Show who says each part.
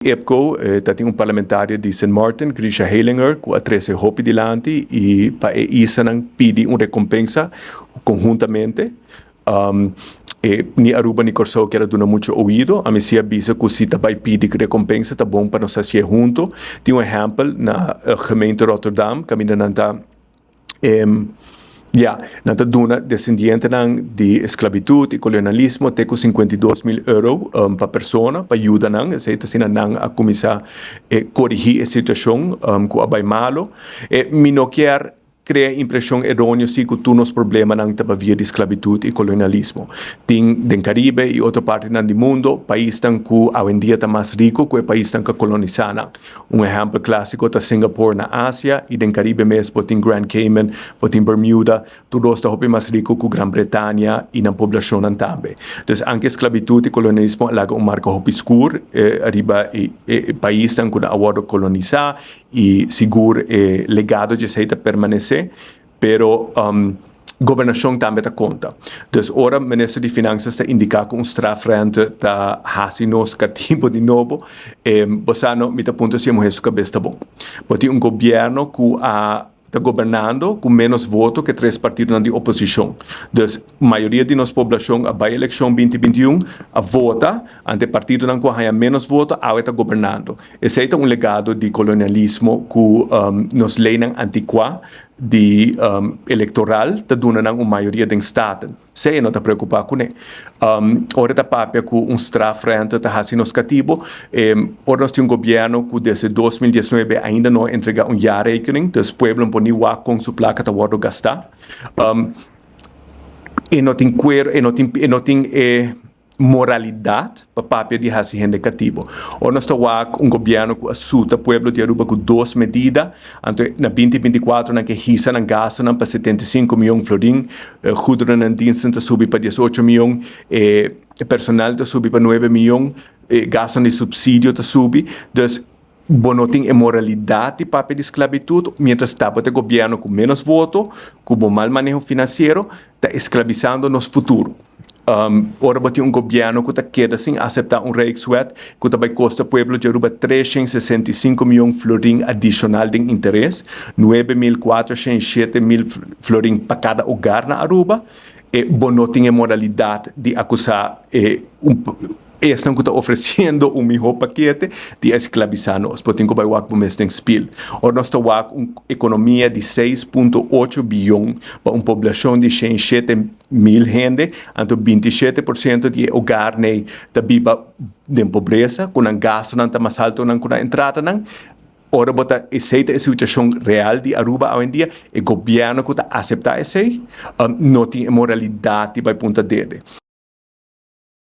Speaker 1: IPCO ta tin un parlamentario di Sint Maarten, Grisha Heylinger, ku a trese hopi dilanti i pa e islanan pidi un rekompensa konhuntamente. Ni Aruba ni Kòrsou kier a duna muchu oido. Ami si a bisa ku si ta bai pidi rekompensa ta bon pa nos hasié huntu. Tin un ehèmpel na gemeente Rotterdam kaminda nan ta Ya, nan ta duna desendientenan di esklabitut i kolonialismo te ku 52.000 euro pa persona pa yuda nan. Esei ta asina nan a kuminsá korigí e situashon ku a bai malu. Mi no kier krea impreshon eróneo si ku tur nos problemanan ta pabia di sklabitut i kolonialismo. Tin den Karibe i otro partinan di mundo paisnan ku awendia ta mas riku ku e paisnan ku a kolonisá nan. Un ehèmpel klásiko ta Singapore na Asia i den Karibe mes bo tin Grand Cayman, bo tin Bermuda, tur dos ta hopi mas riku ku Gran Bretania i nan poblashonnan tambe. Dus anke sklabitut i kolonialismo a laga un marka hopi skur riba e paisnan ku nan a wòrdu kolonisá i sigur e legado dje esei ta permanesé. Pero gobernashon tambe ta konta. Dus ora minister di Finansas ta indiká ku un strafrente ta hasi nos katibu di nobo, bo sa no, mi ta puntra si e muher su kabes ta bon. Bo tin un gobièrnu ku a ta gobernando ku ménos voto ku e tres partidonan di oposishon. Dus mayoria di nos poblashon a bai elekshon 2021, a vota, ante e partidonan ku a haña ménos voto awe ta gobernando. Esei ta un legado di kolonialismo ku nos leinan antikuá di elektoral ta duna nan un mayoria den Staten. Esei e no ta preokupá kuné. Ora ta papia ku un strafrente ta hasi nos katibu, ora nos tin un gobièrnu ku desde 2019 ainda no a entregá un jaarrekening, dus pueblo no por ni wak kon su plaka ta wòrdu gastá. E no tin kuero, e no tin e no tin e moralidad pa papia di haci hende catibo. Ora nos ta wak un gobierno cu a suta pueblo di Aruba cu dos medida, anto na 2024 nan ke hisa nan gastonan pa 75 miyon florin, goederen en diensten ta subi pa 18 miyon, e personal ta subi pa 9 miyon, e gastonan di subsidio ta subi. Dus bo no tin e moralidad di papia di sclavitud, mientras tabata e gobierno cu menos voto, cu bo mal maneho financiero, ta esclavisando nos futuro. Ora bo tin un gobierno cu ta keda sin acepta un Rijkswet cu ta bay costa pueblo di Aruba 365 miyon florin adicional den interes, 9407 mil florin pa cada hogar na Aruba, e bo no tin e moralidad di acusa e un esnan ku ta ofresiendo un mihó pakete di esklabisá nos. Bo tin ku bai wak bo mes den spil. Ora nos ta wak un ekonomia di 6.8 biyon pa un poblashon di 107 mil hende, anto 27% di e hogarnan ta biba den pobresa, ku nan gastonan ta mas alto nan ku nan entradanan. Ora bo ta esei ta e situashon real di Aruba awendia, e gobièrnu ku ta aseptá esei no tin e moralidat di bai punta dede.